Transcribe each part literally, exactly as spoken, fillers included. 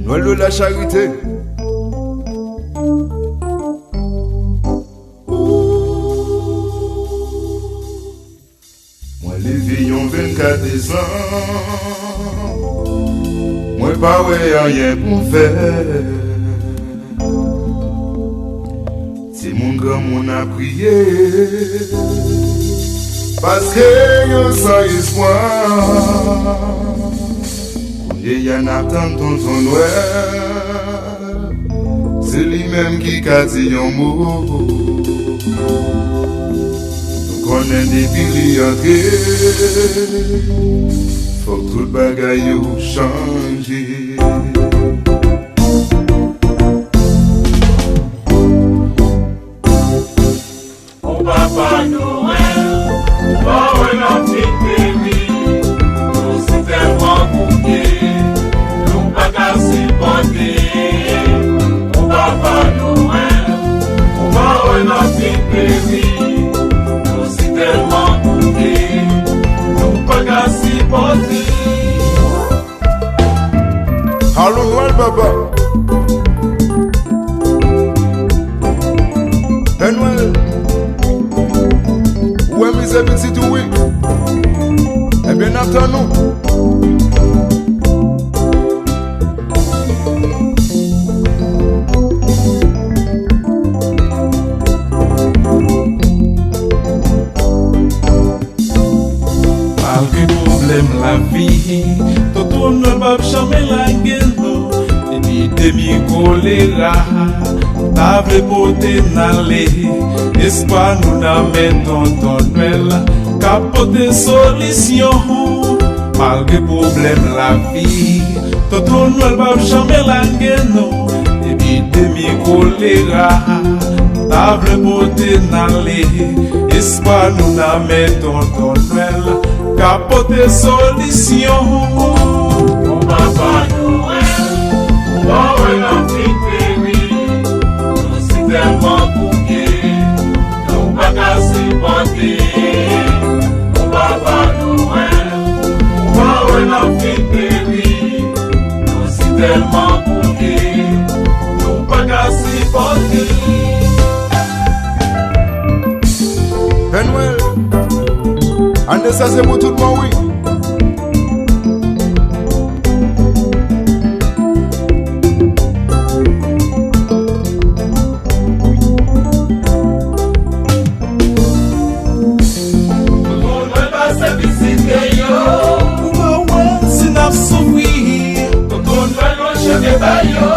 Nwèl de la charite. Mwen leve yon vennkat dezanm, mwen pa wè anyen pou m fè. Timoun, granmoun ap kriye, paske yo san espwa. Kounye a n ap tann Tonton Nwèl, se li menm ki ka di yon mo. Nou konnen depi li antre, fòk tout bagay yo chanje. O Papa Nwèl, ou pa wè n ap vin peri, nou si tèlman bouke, nou pa ka sipòte. O Papa Nwèl, ou pa wè n ap vin peri, nou si tèlman bouke, nou pa ka sipòte. Alo Nwèl, papa. Pè Nwèl, ou wè mizè pitit ou, wi. Ebyen, n ap tann ou. Malgre pwoblèm lavi, Tonton Nwèl p ap janmen lage nou. Epidemi kolera, ta vle pote n ale. Espwa nou nan men Tonton Nwèl, k ap pote solisyon. Malgre pwoblèm lavi, Tonton Nwèl p ap janmen lage nou. Epidemi kolera, ta vle pote n ale. Espwa nou nan men Tonton Nwèl, k ap pote solisyon. O Papa Nwèl, ou pa wè n ap vin peri, nou si tèlman bouke, nou pa ka sipòte. O Papa Nwèl, ou pa wè n ap vin peri, nou si tèlman bouke, nou pa ka sipòte. Pè Nwèl, ane sa se pou tout bon, wi. Tonton Nwèl pase vizite yo. Ou pa wè si n ap soufri. Tonton Nwèl lonje men ba yo.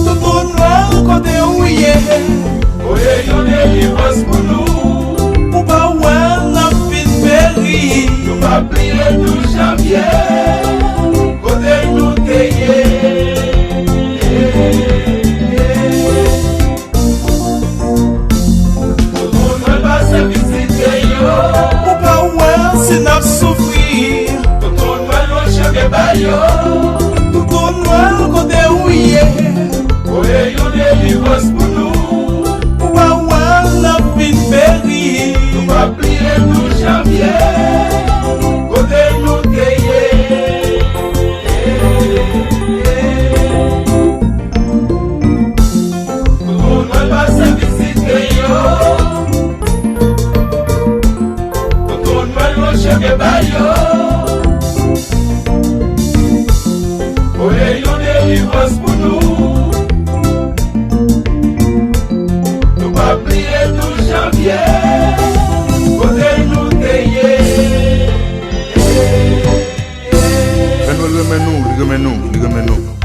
Tonton Nwèl, kote ou ye? Voye yon delivrans pou nou. Ou pa wè n ap fin peri. Nou p ap bliye douz janvye, kote nou te ye. Tonton Nwèl pase vizite yo. Ou pa wè si n ap soufri. Tonton Nwèl lonje men ba yo. Tonton Nwèl, kote ou ye? Voye yon delivrans pou nou. Ou pa wè n ap fin peri. Nou p ap bliye douz janvye, kote nou te ye. Tonton Nwèl pase vizite yo. Tonton Nwèl lonje men ba yo. Voye yon delivrans pou nou. Nou p ap bliye douz janvye, kote nou te ye. Pè Nwèl renmen nou, li renmen nou, li renmen nou.